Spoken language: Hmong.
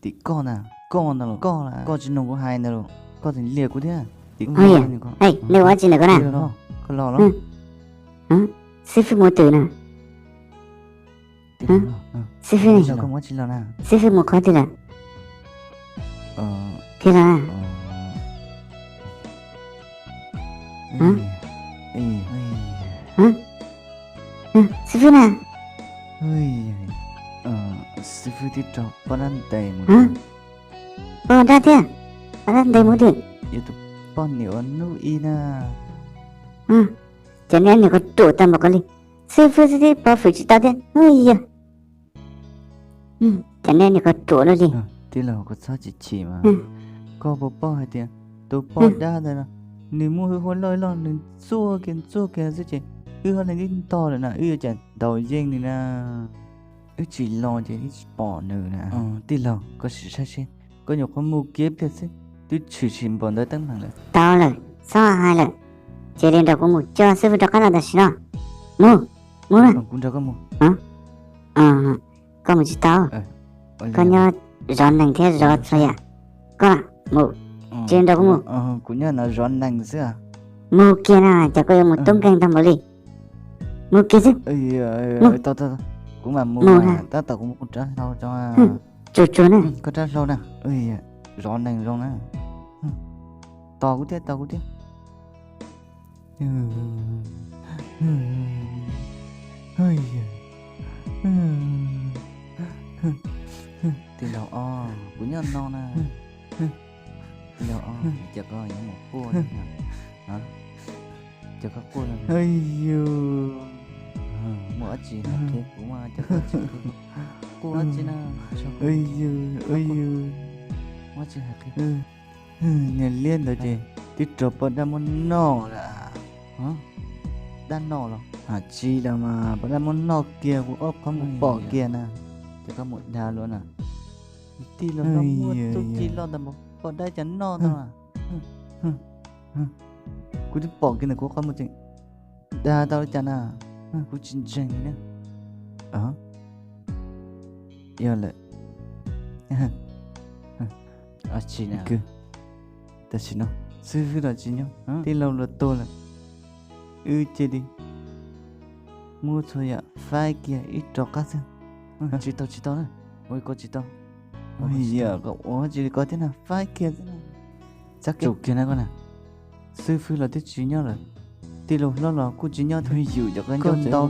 Tim koj ntag, koj ntag los, koj tsis mloog kuv hais ntag los, koj tseem liam kuv thiab. Tim koj, nej ua dab tsi ntawm ko na? Koj los los. Xib fwb mus twg na? Xib fwb, xib fwb mus qhov twg lawm? Thiab los na? Xib fwb na? Xib fwb twb raug poj dab ntes mus. Poj dab thiab? Poj dab ntes mus twg? Yog tus poj niam uas hnub ib na. Cov niag ko ruam tag npaum ko li, xib fwb xwb twb pov fwm tsis tau thiab. Yog cov niag ko ruam luaj li. Tij laug, koj txhob chim chim mas. Koj puas paub hais tias tus poj dab ntawd no, nws muaj hwj huam loj loj, nws ntxuaj kiag ntxuaj kiag xwb ces wb hauj lwm twb ntog lawm na, wb yuav cas ntaus yeej nws na. Wb tsis los ces wb tsis pom nws na. Tij laug, koj sim saib seb, koj nyuam qhuav mus kiag ib pliag xwb twb tshwm sim npaum ntawd teeb meem lawm. Tau lawm, txhob hais lawm, cia li nrog kuv mus coj xib fwb rov qab los tam sim no. Mus, mus na. Kuv nrog koj mus. Koj mus tsis tau, koj nyob zov nees thiab zov txhua yam. Koj mus, cia li nrog kuv mus. Kuv nyob no zov nees xwb. Mus kiag na, cas koj yuav mus tub nkeeg tag npaum li. Mus kiag xwb. Kuv mam mus, tab tom kuv mus rab hlau tso. Tsuag tsuag na, koj rab hlau na. Zov nees zoo na. Tos kuv thiab, tos kuv thiab. Tij laug os, kuv nyob no na. Tij laug os, cas koj yuav mus quaj na? Cas koj quaj na? Muaj dab tsi hais qhia kuv mas, cas koj tsis qhia kuv? Quaj dab tsi na? Muaj dab tsi hais qhia. Niag liab ntawd ces twb raug poj dab muab noj lawm. Dab noj los? Hais tsis los mas poj dab muab noj kiag, kuv ob qhov muag pom kiag na. Ces koj mus dag luag na. Tij laug, muaj txuj ci loj ntawd mas poj dab cas noj tau na. Kuv twb pom kiag ntawm kuv qhov muag tseem dag tau li cas na. Kuv tsis ntseeg li na. Yog lawm. Tam sim no xib fwb los tsis nyob, tij laug los tuag lawm, wb cia li muab txhua yam faib kiag wb rov qab xwb. Tsis tau, tsis tau na. Ua li ko tsis tau. Yam koj ua tsis li ko thiab na, faib kiag xwb na. Txhob tsum kiag na koj na. Xib fwb los twb tsis nyob lawm, tij laug hlob los kuj tsis nyob thiab. Yus cov qab ncauj ntau